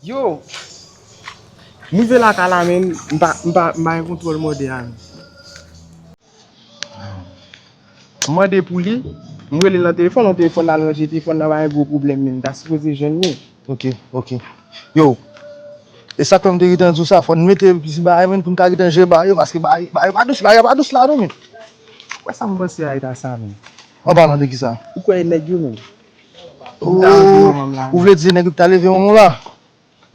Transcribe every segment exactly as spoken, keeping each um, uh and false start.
Yo, m rive lakay la, men m pa, m pa, m pa gen kontwòl mòde a, men. M mande pou li, m rele l nan telefòn, nan telefòn nan ranje telefòn nan, pa gen gwo pwoblèm, men m ta sipoze jwenn li. Ok, ok. Yo, e sa k fè m te gentan di w sa, fò n mete plis bagay, men, pou n ka gentan jere bagay yo, paske bagay, bagay pa dous, bagay pa dous la, non, men. Wè sa m panse a eta sa, men. An palan de kisa? Ou kwè nèg yo, men? Oh, ou vle di nèg yo ki ta leve manman w la?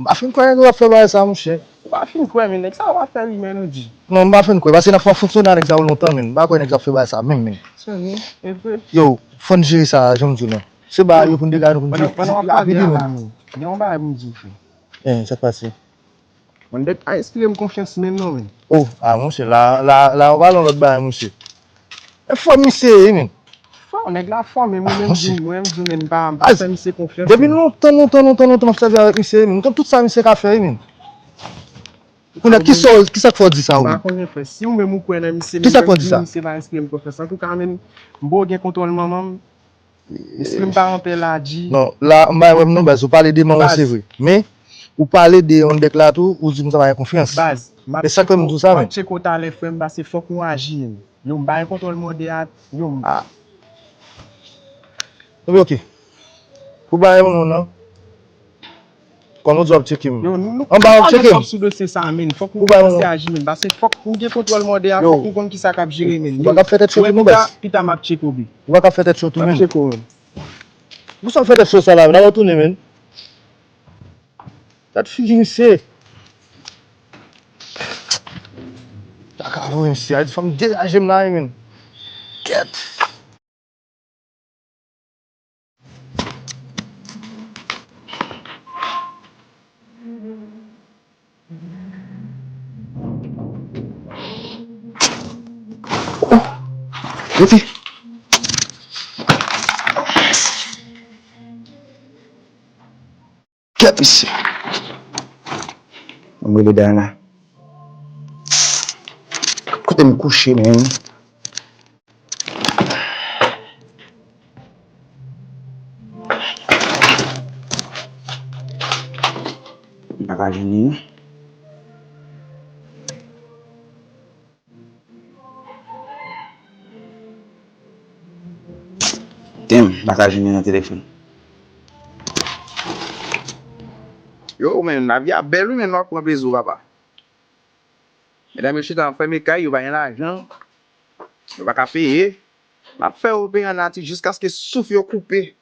M pa fin kwè nèg yo ap fè bagay sa, monchè. Ou pa fin kwè, men nèg sa yo ap fè rimè nou di. Non, m pa fin kwè, paske n ap fè fonksyone a nèg sa yo lontan, men. M pa kwè nèg sa ap fè bagay sa menm, men. Se vre, e vre. Yo, fò n jere sa, jan m di w lan. Se bagay yo pou n degaje nou pou n jere. Pandan, pandan w ap pale a la, men, gen yon bagay pou m di w, frè. Eh, sa k pase? Mwen, nèg pa enspire m konfyans menm non, men. Oh, ah, monchè, la, la, la, w pale yon lòt bagay, monchè. E fò misye ye, men. Fò, nèg la fò, men mwen menm di, mwen menm di, men m pa, m pa fè misye konfyans, depi lontan, lontan, lontan, lontan, m ap sèvi avèk misye, men. M konn tout sa misye ka fè, men. Kounye a, kisa, kisa k fè w di sa, ou menm? M pa konnen, frè. Si ou menm ou kwè nan misye, men kisa k fè w di sa? Misye pa enspire m konfyans. Antouka, men, m bon gen kontwòl manman m. Espri m pa anpè la, G. Non, la, m pa wè m non, baz. Ou pale de manman, se vre. Men, ou pale de yon nèg la tou, ou di m sa pa gen konfyans. Baz, m ap tcheke w talè, frè m, paske fòk ou aji, men. Yo, m pa gen kontwòl mòde a, yo, m. Ah. Ebyen, ok. Pou bagay manman w nan, kòman w di w ap tcheke m? Yo, nou, nou, anba w ap tcheke m? Sou dosye sa, men. Fòk nou kòmanse aji, men. Paske fòk nou gen kontwòl mòde a, fòk nou konn kisa k ap jire, men. Ou pa ka fè tèt cho tou non, baz. Pita, pita m ap tcheke w, bi. Ou pa ka fè tèt cho tou, men. M ap tcheke w, men. Pou sa w fè tèt cho sa la, men. N a retounen, men. Gad figi misye. Kaka vre, misye. A di fò m degaje m la, men. Kèt. Oh! Rete! Kèt, mesye. Mwen rele Dayana. Kote m kouche, men? M pa ka jwenn li. Damn, m pa ka jwenn li nan telefòn. Yo, men, lavi a bèl, wi, men, nou ap pran plezi w, papa. Medam yo chita nan fèmen kay, yo pa gen lajan, yo pa ka peye. M ap fè yo peye an nati jiskaske souf yo koupe.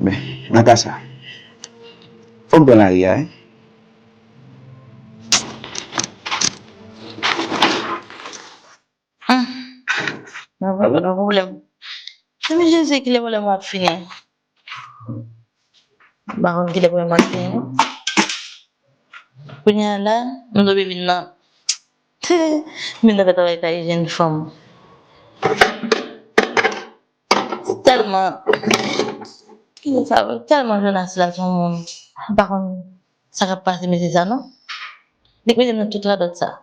Men, nan ka sa, fò m pran lari a, wi. Hmm. Mwen vrèman nan pwoblèm. Men Jezi, kilè pwoblèm mwen ap fini? M pa konn kilè pwoblèm mwen ap fini, non. Kounye a la, m t oblije vin nan, vin nan fè travay kay jèn fanm. Tèlman, kilè sa, tèlman Jonas la se yon moun. M pa konn sa k ap pase mesye sa, non. Li k mete m nan tout radòt sa.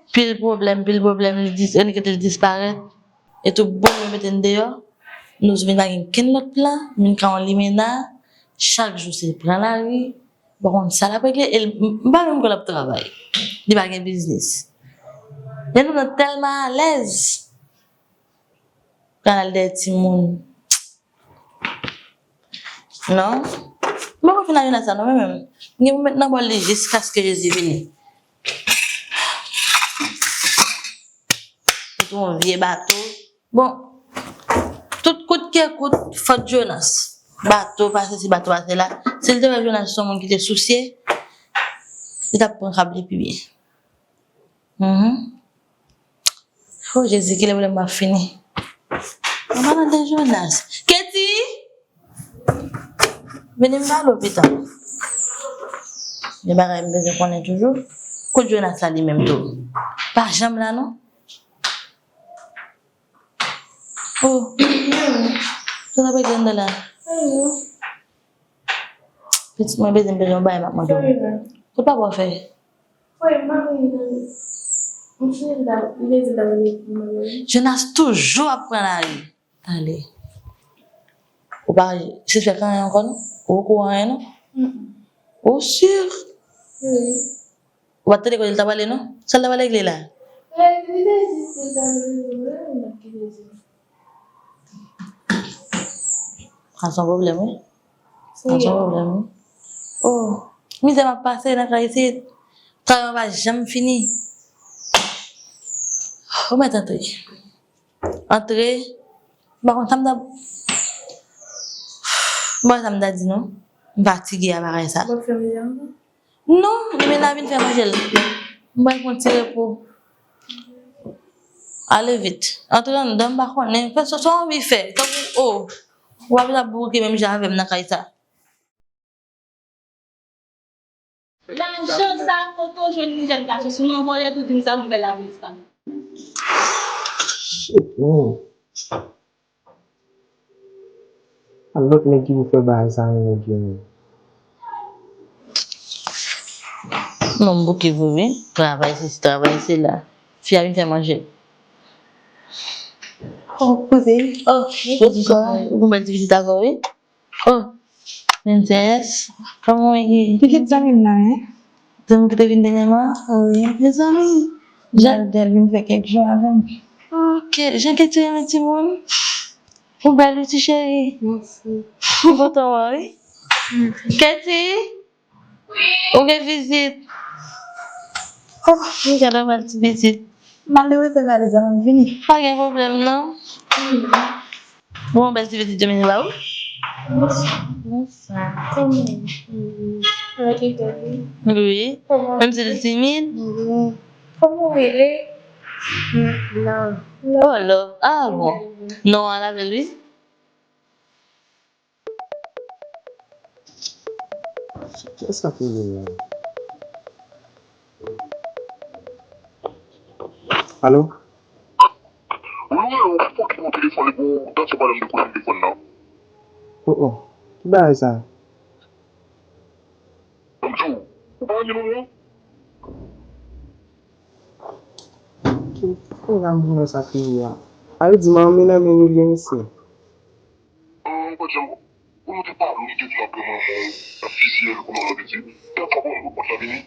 Pil pwoblèm, pil pwoblèm, li dis-, li kite l disparèt. E tou bon, yo mete n deyò. Nou vin pa gen kenn lòt plan, vin ka yon limena. Chak jou se pran lari. M pa konn sa l ap regle. E l, m, m pa menm kwè l ap travay. Li pa gen biznis. Men nou nan tèlman alèz. Pral al dèyè timoun. Non. M poko fin al nan sa non, mwen menm. M gen pou met nan bòl li jiskaske Jezi vini. Se tou yon vye bato. Bon, tout kout ke kout, fòt Jonas. Bato pa sesi, bato pa sela. Si l te wè Jonas se yon moun ki te sousye, li t ap pran kab li pi byen. Mhm. Oh, Jezi, kilè pwoblèm m ap fini? An palan de Jonas. Keti! Vini m pale w pita. Gen bagay m bezwen konnen toujou. Kot Jonas la li menm tou? Pa janm la, non? Oh. Sa sa pe gen anndan la? Pitit mwen bezwen, bezwen yon bagay m ap mande w. Kot papa w fè? Wi, m pa konn li. M fini l ta, li te di l ta pral ekri m anlè wi. Jonas toujou ap pran lari. Tande. Ou pa sispèk anyen ankò non? Ou okouran anyen non? Mm-mm. Ou si? Wi. Ou pa t tande kote l ta pale non? Sa l ta pale regle la? Wi, li te di se sa l vle, mwen, m ap kite di. Sa se yon pwoblèm wi. Sa se yon pwoblèm wi. Oh, mizè m ap pase nan kay isit. Travay an pa janm fini. Ou mèt antre. Antre. M pa konn sa m ta, m pa konn sa m ta di non. M fatige a bagay sa. Ou ap fè mizè ankò? Non, li menm la vin fè manje l. M pral pran ti repo. Ale vit. Antre anndan, m pa konnen. Fè sa, sa w anvi fè. Tankou, oh, w ap la bouke menm jan avè m nan kay sa. Lajan sa, kote w jwenn li, jèn gason? Si w nan vòlè tou, di m sa pou m fè lavi sa. Shit, man. A lòt nèg ki pou fè bagay sa, men nèg yo menm. Non, m bouke vre wi. Travay sesi, travay sela. Fi a vin fè manje. Oh, koze. Oh, bonswa. Ou gon bèl ti pitit avè w wi. Oh, Princess, kòman w ye? Pitit zanmi m nan, wi. Zanmi w ki te vin dènyèman? Wi. Mezanmi. Jan Dèl vin fè kèk jou avè m. Ok, jan Katie renmen timoun. Ou bèl wi ti cheri. Mèsi. M kontan wè w wi. Katie, ou gen vizit. Oh, m gen nòmal ti vizit. Malerezman, malerezman, m vini. Pa gen pwoblèm non. Bon, bèl ti pitit Dominique ba ou. Bonswa. Kòman w ye? Wi. Menm si l timid. Kòman w rele? Love. Oh, Love. Ah, bon. Non, an avè l, wi. Kiyès k ap rele m la? Alo? Wi, wi, wi, ou fè fòk ou telefòn epi w tann se pa lè m dekwoche telefòn nan. Oh, oh. Ki bagay sa? Ban m di w, ou pa renmen moun nan? Ki pwogram jounen sa ki ye a? A vle di manman m nan men nou liye mesye. An, ou pa t janm, ou nou te pale, ou te di l ap pran manman w, l ap fiziye l, kounye a w ap di, dat sa bon, ou kont la vini.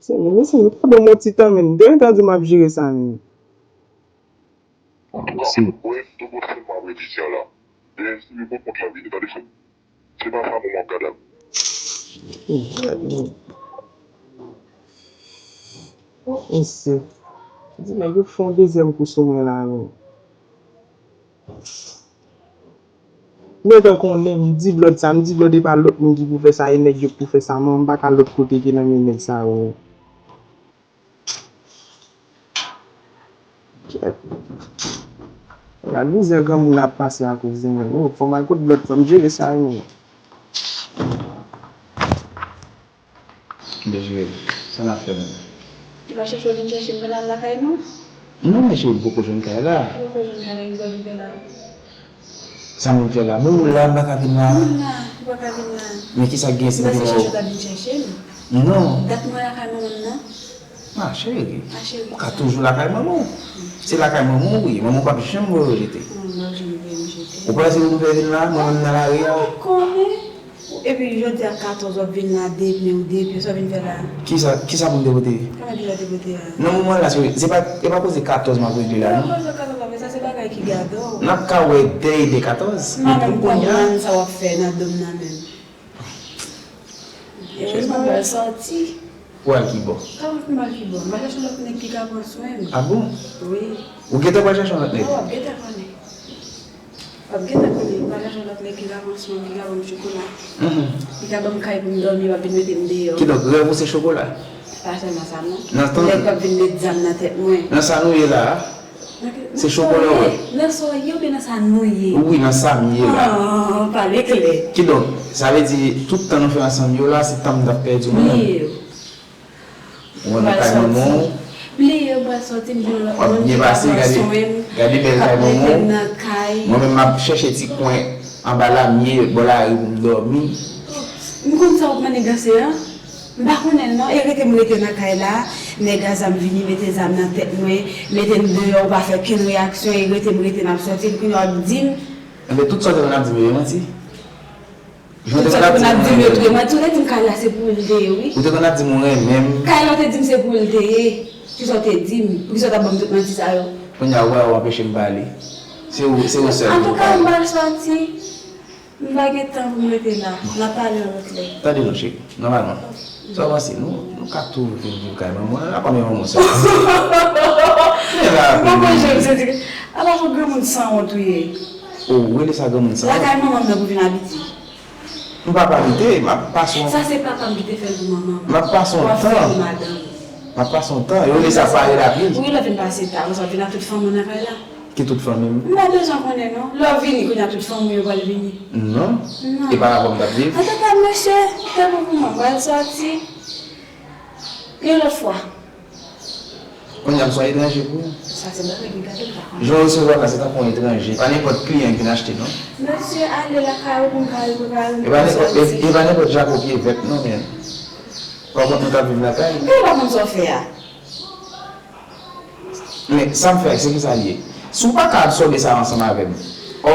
Se men mesye, nou pa ban m yon ti tan, men. M te gentan di m ap jere sa, men. Antouka, wè, tout bon, se pa vre, Lydia la. Dèyè, si nou bon kont la vini, tande frè m. Se pa sa, bon, m ap gad la. Mesye, di nèg yo fè yon dezyèm kou sou mwen la, men. M gentan konnen, m di Blòd sa, m di Blòd e pa lòt moun ki pou fè sa, e nèg yo k pou fè sa, mwen, m pa ka lòt kote ke nan men nèg sa yo. Kèt. Gad mizè granmoun ap pase akoz de mwen. Oh, fò m al kot Blòd, fò m jere sa yo. Byen jere. Sa n ap fè menm? Li pa chèche w vin chèche m, vin al lakay nou? Non, men cheri, m poko jwenn kay la. Ou poko jwenn kay la, ki bò w vin fè la? Sa m vin fè la? Bon, moun la, m pa ka vin la. Moun la, ou pa ka vin la. Men kisa k gen si m vin wè w? Ou panse chèche w t ap vin chèche m? Non. Dat mwen lakay manman m nan? Ah, cheri. Ah, cheri, ou ka toujou lakay manman w. Se lakay manman w ou ye. Manman w p ap janm voye w jete. Manman m p ap janm voye m jete. Ou panse pou m fè vin la, manman m nan lari a? Ou konnen. Epi jodi a katòz w ap vin la, de pye ou de pye, sa w vin fè la? Kisa, kisa pou m te pote? Kòman kisa w te pote a? Nan moman la, se, se pa, e pa koze katòz m ap regle la, non. Nan koze katòz la, men sa se bagay ki gade w. N ap ka wè dèyè de katòz, men pou kounye a. M pa menm konprann sa w ap fè nan do m nan menm. Erezman m pral sòti. Ou al ki bò? Kòman pou m al ki bò? M pral chèche lòt nèg ki ka pran swen m. Ah bon? Wi. Ou gentan pral chèche yon lòt nèg? Wi, w ap gentan konnen. W ap gentan konnen, m pral chèche yon lòt nèg ki ka pran swen m, ki ka ban m chokola. Mhm. Ki ka ban m kay pou m dòmi, w ap vin mete m deyò. Kidonk, rèv ou se chokola? Pa sèlman sa, non. Nèg k ap vin met zam nan tèt mwen. Nan sa nou ye la a? Se chokola w wè? Nan sa w ye oubyen nan sa nou ye? Wi, nan sa m ye la. Ah, pale klè. Kidonk, sa vle di, tout tan nou fè ansanm yo la, se tan m t ap pèdi w menm. Bliye yo. Ou wè nan kay manman w. Bliye yo, m pral sòti, m jwenn lòt moun ki ka pran swen m. W ap byen pase, gade, gade bèl kay manman w. Mwen menm, m ap chèche ti kwen anba lamye, bò lari pou m dòmi. M konn sa w ap maniganse a. M pa konnen l non, e rete m rete nan kay la, nèg a zam vini mete zam nan tèt mwen, mete m deyò, ou pa fè kenn reyaksyon, e rete m rete n ap sòti, epi kounye a w ap di m. Enben, tout sa w te konn ap di m yo, e manti. Tout sa w te konn ap di m yo tou, e manti, ou te di m kay la se pou ou l te ye, wi. Ou te konn ap di m ou renmen m. Kay la w te di m se pou ou l te ye. Kisa w te di m? Poukisa w t ap ban m tout manti sa yo? Kounye a, ou wè, ou anpeche m pale. Se ou, se ou sèl ki pou pale. Antouka, m pral sòti. M pa gen tan pou m rete la. N a pale yon lòt lè. Tande non, cheri. Nòmalman. Sa w panse? Nou, nou ka tou vin viv kay manman. Apa men manman sa? Men la, m pa konn jan m santi. Ala fò granmoun sanwont ou ye. O, ou rele sa granmoun sanwont? Lakay manman m nan pou vin abite. M p ap abite, m ap pase yon... Sa se papa m ki te fè l pou manman m. M ap pase yon tan. W ap fè l madanm. M ap pase yon tan. Yo rele sa pare lapli. Wi, lè w vin pase ta, konsa w vin ak tout fanmi w nan kay la. Ki tout fanmi m? M pa bezwen konnen non. Lè w vini kounye a tout fanmi w yo pral vini. Non. Non. E pa avè w m t ap viv? Antouka, mesye, te bon pou mwen, m pral sòti. Yon lòt fwa. Kounye a m se yon etranje pou ou. Sa se bagay ki gade w pa konnen. Jan w resevwa la, se tankou yon etranje. Pa nenpòt kliyan ki vin achte non. Mesye, ale lakay ou pou m ka al prepare m pou m sòti. E pa nenpòt, e, e pa nenpòt jako pye vèt non, men. Pa kont nou t ap viv lakay. Mwen pa konn sa w fè a. Men, sa m fè a, se kisa l ye? Si w pa ka absòbe sa ansanm avè m, ò,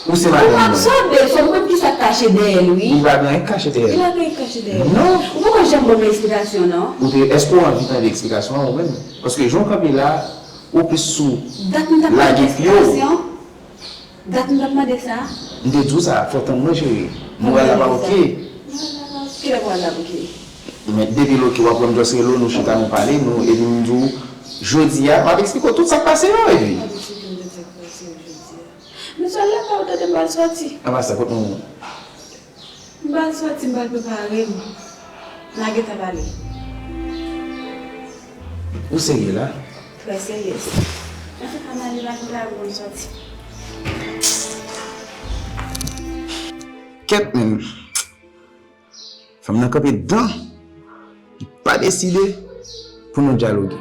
ou se madanm mwen. Ou absòbe, fò m konn kisa k kache dèyè l, wi. Li pa gen anyen k kache dèyè l. Li pa gen anyen k kache dèyè l. Non. Ou poko janm ban mwen eksplikasyon, non. Ou te, èske w anvi tande eksplikasyon an ou menm? Paske jan w kanpe la, ou plis sou lage pye w. Dat m t ap mande eksplikasyon. Dat m t ap mande sa. M te di w sa, fò tann mwen, cheri. Moral la pa oke. Kilè moral la oke? Men depi l oke, w ap wè m just rele w, nou chita, nou pale, nou, epi m di w, jodi a, m ap eksplike w tout sa k pase yo, epi. M ap eksplike w tout sa k pase yo jodi a. Men sèl lakay ou tande m pral sòti. Apa sa, kot nou? M pral sòti, m pral prepare m. N a gentan pale. Ou serye la? Trè serye. Antouka, m ale, m al prepare m pou m sòti. Kèt, men. Fanm nan kanpe dan. Li pa deside pou nou dyaloge.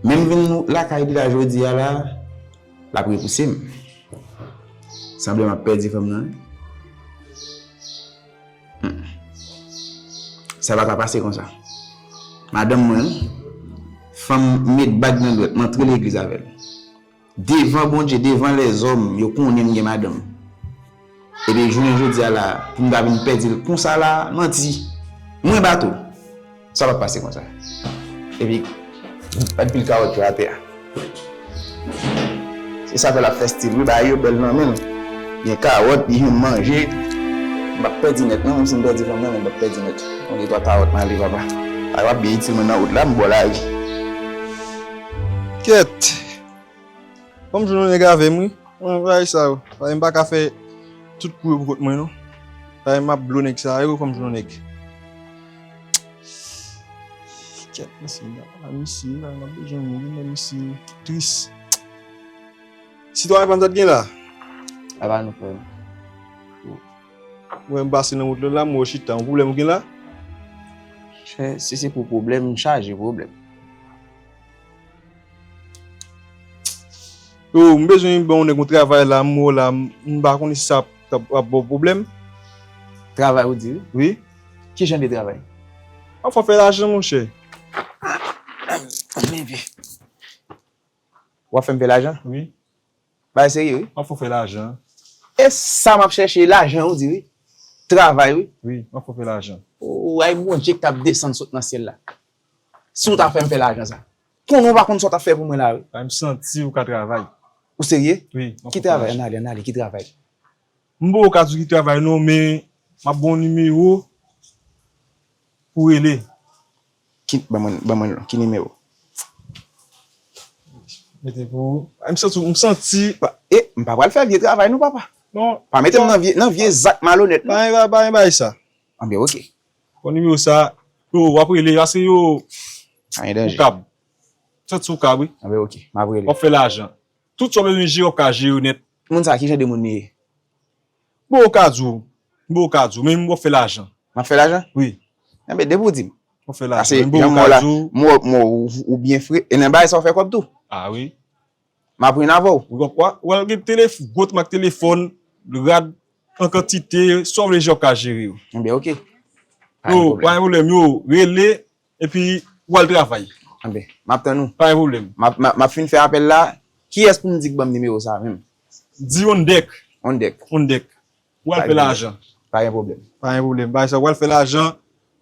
Menm vin lakay li la jodi a la, l ap repouse m. Sanble m ap pèdi fanm nan, wi. Hmm. Sa pa ka pase konsa. Madanm mwen, fanm met bag nan dwèt, m antre legliz avè l. Devan Bondye, devan lèzòm, yo konnen m gen madanm. Epi jounen jodi a la, pou m ta vin pèdi l konsa la, manti. Mwen bato. Sa p ap pase konsa. Epi, anpil kawotchou atè a. Se sa fè l ap fè stil, wi, bagay yo bèl nan men l. Gen kawòt, li jwenn manje. M p ap pèdi nèt, non, menm si m pèdi fanm nan, men m p ap pèdi nèt. Yon de twa kawòt m ale, papa. Sa w ap byen itil mwen nan wout la, m bò lari. Kèt! Fò m jwenn yon nèg avè m, wi. Mwen, bagay sa yo. Bagay m pa ka fè tout kou yo pou kont mwen, non. Bagay m ap blo nèg sa yo, fò m jwenn yon nèg. Kèt, mesye, m pa misye, m ap bezwen moun, men misye tris. Sitwayen pa m sa t gen la? Apa nou, frè m? Mwen, m pase nan wout la, la, m wè w chita. Yon pwoblèm ou gen la? Chè, si se pou pwoblèm, m chaje pwoblèm. Yo, m bezwen ba yon nèg yon travay la, m wè w la, m, m pa konnen si sa ap, ap, ap ba w pwoblèm. Travay ou di, wi? Wi. Ki jan de travay? Ap fè w fè lajan, monchè. W ap fè m fè lajan? Wi. Bagay serye, wi. Ap fè w fè lajan. E sa m ap chèche, lajan, ou di, wi. Travay, wi. Wi, ap fè w fè lajan. O, ay Bondye k t ap desann sot nan syèl la. Si w ta fè m fè lajan sa. Konnen w pa konn sa w t ap fè pou mwen la, wi. Ay, m santi ou ka travay. Ou serye? Wi, m ap fè w fè lajan. Ki travay? Ann ale, ann ale, ki travay? M poko ka di w ki travay non, men m ap ba w nimewo pou w rele. Ki, ban mwen, ban mwen, ki nimewo? Mete pou ou. A, m santi, m santi, pa, e, m pa pral fè vye travay non, papa. Non. Pa mete m nan vye, nan vye zak malonèt, non. Pa gen, pa, pa gen bagay sa. Anben, oke. Bon, nimewo sa, yo, w ap rele, paske yo, ou kab. Santi ou kab, wi. Anben, oke, m ap rele. W ap fè lajan. Tout sa w bezwen jere, w ap ka jere nèt. Moun sa, ki jan de moun li ye? Bon, ou ka di w. Bon, ou ka di w. Men w ap fè lajan. M ap fè lajan? Wi. Enben, depi w di m. W ap fè lajan. Paske jan m wè w la, m wè, m wè w, ou byen fre. E nan bagay sa w fè kòb tou? A wi. M ap rin avè w. Ou konprann? W al gen telef-, gwo mak telefòn, rad an kantite, sa w vle jere w ka jere yo. Enben, oke. Pa gen pwoblèm. Pa gen pwoblèm, yo, rele, epi w al travay. Anben, m ap tann ou. Pa gen pwoblèm. M ap, m ap, m ap fin fè apèl la. Kiyès pou m di k ban m nimewo sa menm? Di Ondèk. Ondèk. Ondèk. W al fè lajan. Pa gen pwoblèm. Pa gen pwoblèm. Bagay sa, w al fè lajan.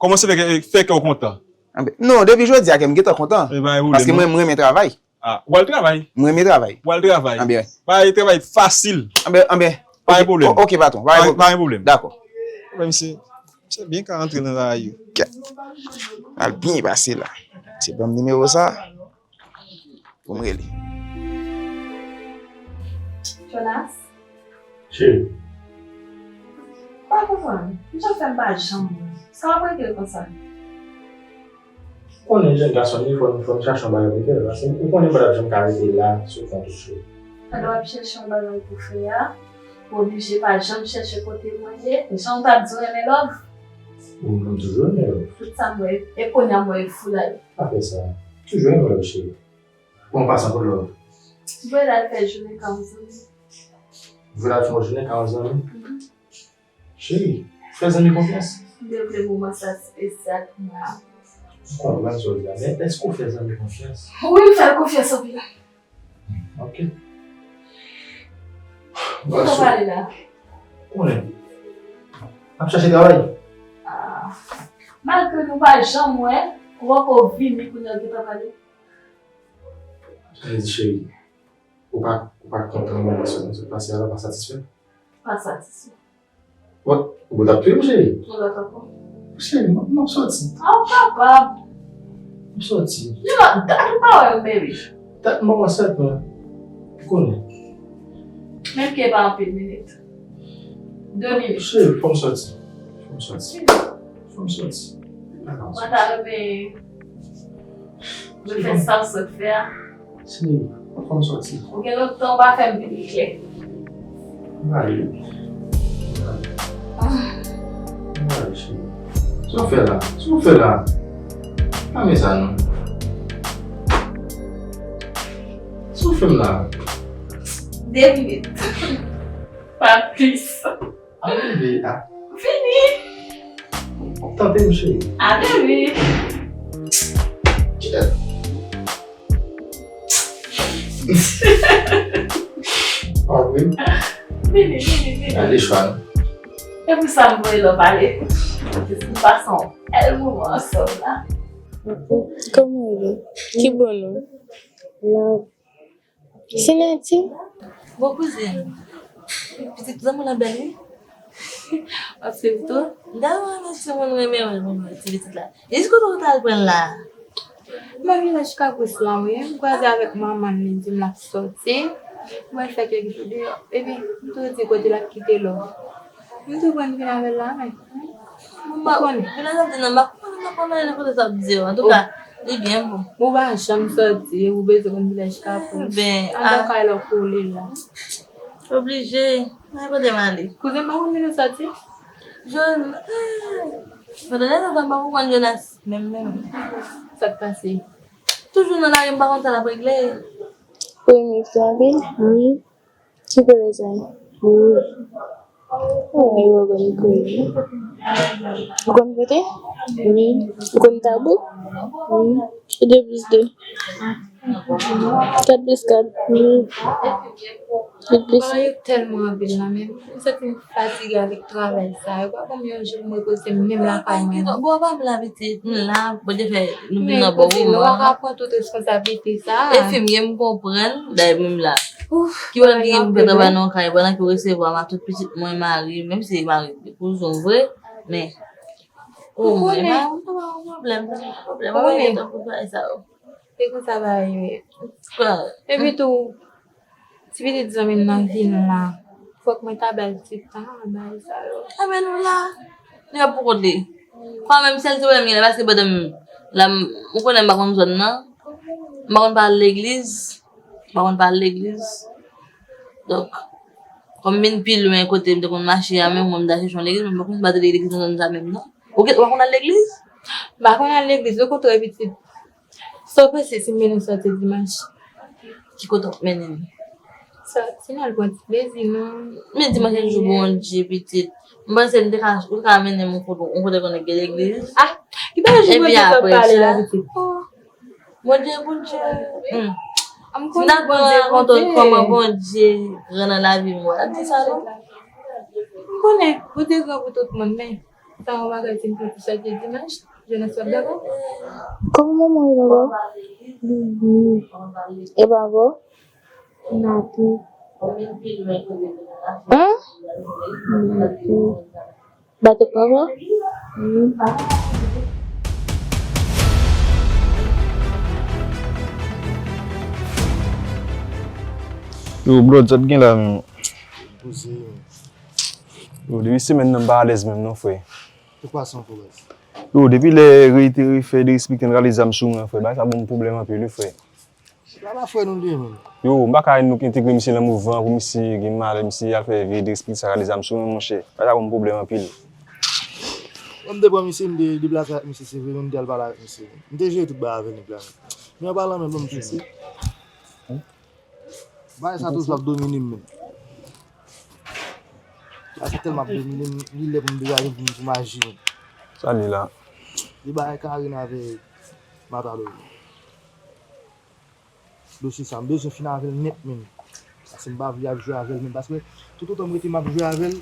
Kòmanse fè, fè kè w kontan. Anben, non, depi jodi a kè m gentan kontan. E pa gen pwoblèm, paske mwen, mwen renmen travay. Ah, w al travay. Mwen renmen travay. W al travay. Anben. Bagay travay fasil. Anben, anben. Pa gen pwoblèm. Ok, patwon. Pa gen pwoblèm. Dakò. Anben, misye, misye byen ka rantre nan travay yo. Al byen pase la. Se ban m nimewo sa pou m rele. Jonas? Cheri. M pa konprann. Kijan w fè m pa janm wè w? Sa w ap regle konsa? Ou konnen jèn gason li, fò n, fò n chache yon bagay pou fè. Paske ou konnen m pa t ap janm ka rete la sou kont ou, cheri. Pandan w ap chèche yon bagay pou fè a, ou oblije pa janm chèche kote mwen ye. Jan w t ap di w renmen love. Ou, m toujou renmen love. Tout sa m wè, e kounye a m wè foulay. Pa fè sa. Toujou renmen love, cheri. Bon, an pasan, kot love? M voye l al fè jounen kay yon zanmi. Ou voye l al fè yon jounen kay yon zanmi? Mhm. Cheri, fè zanmi konfyans. M te vle moman sa espesyal pou mwen. M konprann sa w di a, men èske w fè zanmi konfyans? Wi, m fè l konfyans anpil. Ok. Kote w prale la? Konnen. Ap chache travay? Ah. Malgre nou pa janm wè, ou poko vini kounye a w gentan prale? Sa vle di, cheri, ou pa, ou pa kontan nan moman sa nou sot pase a la, ou pa satisfè? Pa satisfè. Bon, ou t ap touye m, cheri. Yon lòt ankò. Cheri, m, m ap sòti. Ah, ou kapab. M sòti. Yon lòt dat ou pa wè m, baby. Dat m pa wè sèt mwen. Ou konnen. Menm ke pa anpil minit. De minit. Cheri, fò m sòti. Fò m sòti. Fò m sòti. Mwen ta renmen mwen fè sa w sot fè a. Cheri, fò m sòti. Ou gen lontan ou pa fè m vin klè. M prale. M prale. M prale, cheri. Sa w fè la? Sa w fè la? Pa men sa non. Sa w fè m la? De minit. Pa plis. Ann rive a. Fini. Tande m, cheri. Ale wi. Kèt. Pa vre? Vini, vini, vini. Gade chwa nou. E pou sa m voye love ale. Paske nou pase yon bèl moman ansanm la. Kòman w ye? Ki bò nou? Love. Sinati? Bon kouzin. Pitit zanmi w lan bèl wi. W ap swiv tou? M tèlman renmen timoun, renmen wè l, renmen wè ti pitit la. E kote w t al pran l la? M nan vilaj Kapris lan wi. M kwaze avèk manman l, li di m l ap sòti. M wè l fè kèk jou deyò. Epi m tou di kote l ap kite lò. M tou pran vin avè l la men. Ou konnen. Vilaj ap di non, m pa konprann, m pa konprann kote sa ap di yo. Antouka, li byen bon. Ou pa janm sòti, ou bezwen konn vilaj Kapris. Ben, andan kay la w kole la. Oblije. Nan kote m ale. Kouzen pa konn vin sòti? Jòn. Pandan lè sa, m pa konprann Jonas. Menm, menm. Sa k pase? Toujou nan lari, m pa konn sa l ap regle. Premye fwa anpil? Wi. Ki kote sa ye? Wi. Wi, ou konn kote. Ou konn kote? Wi. Ou konn Tabou? Wi. E de plis de? Kat plis kat? Wi. Uit plis uit? Travay yo tèlman anpil la, men m santi m fatige avèk travay sa. Yo pa ban m yon jou pou m repoze m, menm lakay mwen non. Bon, pa m la pitit, m la, Bondye fè nou vin nan bon moman. Ou pa ka pran tout responsablite sa. E fi m ye, m konprann, dayè menm la. Ki wè ki gen pou fè travay nan yon kay pandan ke w resevwa ma tout pitit mwen, mari, menm si mari kouzen w vre, men ou mwen pa yon pwoblèm, pa yon pwoblèm, pa gen tan pou bagay sa yo. E konsa bagay yo ye. Epi tou, ti pitit zanmi m nan vin la. Fòk mwen ta ba l ti tan, bagay sa yo. Enben nou la. Nou ap pou kote. Kwa menm sèl ti pwoblèm gen la, paske pandan m la, m, ou konnen m pa konn zòn nan. M pa konn pa al legliz. M pa konn pa al legliz. Donk, kòm m vin pi lwen kote m te konn mache a, menm mwen m ta chèche yon legliz, men m pa konn pa te legliz nan zòn sa menm non. Ou gen, ou pa konn al legliz? M pa konn al legliz, okontrè pitit. Sa w panse si m mennen w sòti dimanch? Ki kote w ap mennen m? Sòti, n al pran ti plezi nou. Men dimanch se jou Bondye, pitit. M panse m te ka, ou te ka mennen m yon kote, yon kote konnen gen legliz. Ah, ki bagay Epi Bondye k ap apre pale la, sa, pitit? Oh, Bondye, Bondye. Hmm. M konnen Bondye, rakonte w kòman Bondye gran nan lavi m, w ap di sa, non? M konnen Bondye gran pou tout moun, men sa yon bagay ki m fè pou sa ki dimanch, jenès w ap dakò? Kòman manman w rele ankò? Bibi. E papa w? Natou. Hein? Natou. Bato papa? Wi. Yo, Blood, sa t gen la menm? Poze. Yo, depi semèn nan m pa alèz menm non, frè. Te pase ankò, baz. Yo, depi lè Rey te refè derespekte n rale zam sou mwen, frè. Bagay sa ban m pwoblèm anpil, wi, frè. Se pa, pa frè nou li ye, menm. Yo, m pa ka nou entegre misye nan mouvman pou misye gen malè, misye al fè vye derespekte sa rale zam sou mwen, monchè. Bagay sa ban m pwoblèm anpil. Mwen, m te pran misye, m te deplase ak misye, se vre, men m te al pale avèk misye. M te jere tout bagay avè l, nèg la. Men an palan menm, ban m di nou. Bagay sa toujou ap domine m, menm. Bagay sa tèlman ap domine m, li lè pou m degaje m, pou m, pou m aji, menm. Sa li la? Li bagay Karine avèk Matador. Dosye sa, m bezwen fini avè l nèt, menm. Paske m pa vle ap jwe avè l, menm. Paske toutotan m rete m ap jwe avè l,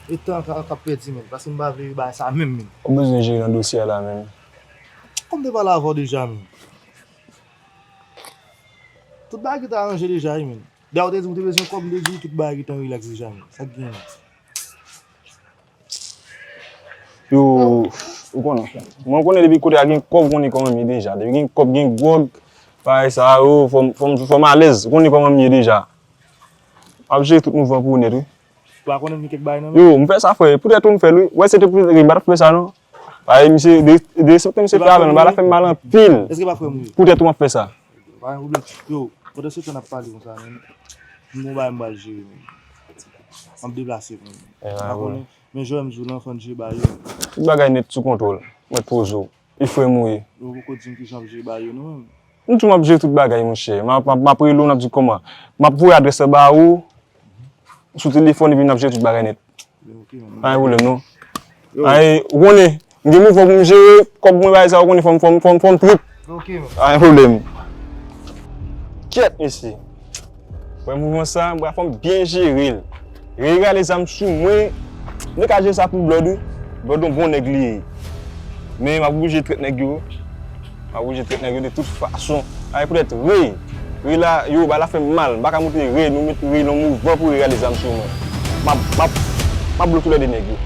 e tan ka, ka pèdi, menm. Paske m pa vle bagay sa menm, menm. Ou bezwen jere nan dosye a la, menm. Kòm m te pale avè w deja, menm. Tout bagay te aranje deja, wi, menm. Dayè, ou te di m ou te bezwen kòb, m te di w tout bagay gentan rilaks deja, menm. Sa k genyen? Yo, ou konnen. Mwen, ou konnen depi kote a gen kòb, ou konnen kòman m ye deja. Depi gen kòb, gen gwòg, bagay sa yo, fò m, fò m, fò m alèz. Ou konnen kòman m ye deja. M ap jere tout mouvman pou ou nèt, wi. Ou pa konnen m gen kèk bagay nan men? Yo, m fè sa, frè. Poutèt ou m fè l, wi. Wè, se te poutèt, m pa t ap fè sa, non. Bagay, misye, de, de, de, misye fè avè m, bagay la fè m mal anpil. Èske pa frè m ou ye? Poutèt ou m ap fè sa. Pa gen pwoblèm. Yo, pandan se tan n ap pale konsa, men, m gon bagay m pral jere, men. M ap deplase, men. M pa konnen. Men Joel, m di w, nan fò n jere bagay yo. Tout bagay nèt sou kontwòl. Mèt poze w. E frè m ou ye. Ou poko di m kijan w ap jere bagay yo, non, men. M di w m ap jere tout bagay, monchè. M ap, m ap, m ap rele w, n ap di kòman. M ap voye adrès la ba ou sou telefòn, epi n ap jere tout bagay nèt. Ok, man. Pa gen pwoblèm, non. Yo. Ay, ou konnen, m gen mouvman pou m jere, kòb mwen bagay sa, ou konnen, fò m, fò m, fò m, fò m trip. Ok, man. Pa gen pwoblèm. Kyèt, mesye. Wè mouvman sa, m pral fò m byen jere l. Rey rale zam sou mwen. M te ka jere sa pou Blood, wi. Blood yon bon nèg li ye. Men m ap oblije trèt nèg yo. M ap oblije trèt nèg yo de tout fason. Ay, poutèt Rey. Rey la, yo, bagay la fè m mal. M pa ka montre Rey, nou met Rey nan mouvman pou Rey rale zam sou mwen. M ap, m ap, m ap bloke toulède nèg yo.